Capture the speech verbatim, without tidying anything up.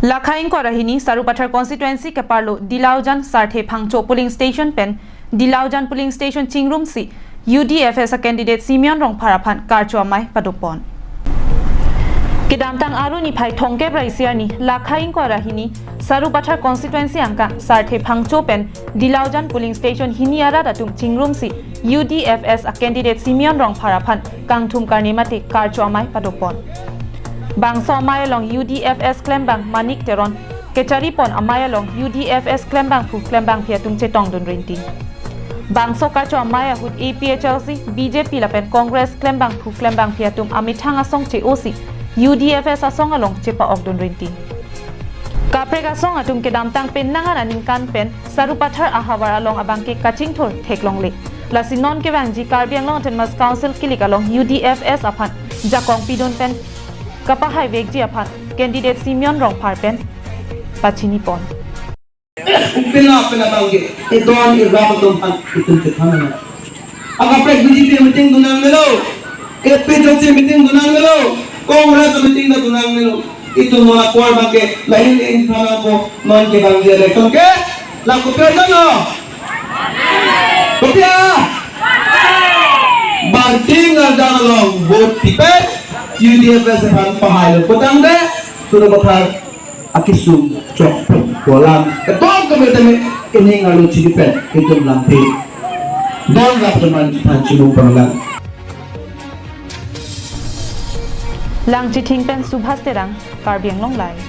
Lakha ingkoi ra hini Sarupathar constituency keparlo Dilaujan Sarthe Phangcho polling station pen Dilaujan polling station chingrumsi U D F S a candidate Simeon Rongphar aphan karcho amei padopon. Kedamtang Aru niphai thomkep ra isi arni Lakha ingkoi ra hini Sarupathar constituency angkang Sarthe Phangcho pen Dilaujan polling station hini arat atum chingrumsi U D F S a candidate Simeon Rongphar aphan kangthum karne mate karcho amei padopon. Bangso amei along U D F S klembang Manik Teron kecharipon amei along U D F S klembangphu klembangphi atum chetongdun rinti. Bangso karcho amei ahut A P H L C, B J P lapen Congress klembangphu klembangphi atum amethang asong che-osi U D F S asong along chepa-okdun rinti. Kaprek asong atum kedamtang pen nang aningkan pen Sarupathar ahavar along abangke kachingthur theklongle. Lasi non kevangji Karbi Anglong Autonomous Council kilik along U D F S aphan jakong pidun pen kapahaivekji aphan candidate Simeon Rongphar pen pachinipon. Pena pena bangke, idon iram atum aphan itum chethan nang. Akaprek B J P meeting dun nangnelo, A P H L C meeting dun nangnelo, Congress meeting dun nangnelo. Itum non apor bangke lahin in thana ko non kevangji election ke la kopi arjang lo. Kopi a? Bangting arjang along vote pipe U D F S aphan pahailo putangte Sarupathar akesung chok pon kolang. Ketok kami tame ining arlo chinipen itum lampi. Don rap teman chan chimung panglang. Langchithing pen Subhas Terang, Karbi Anglong Live.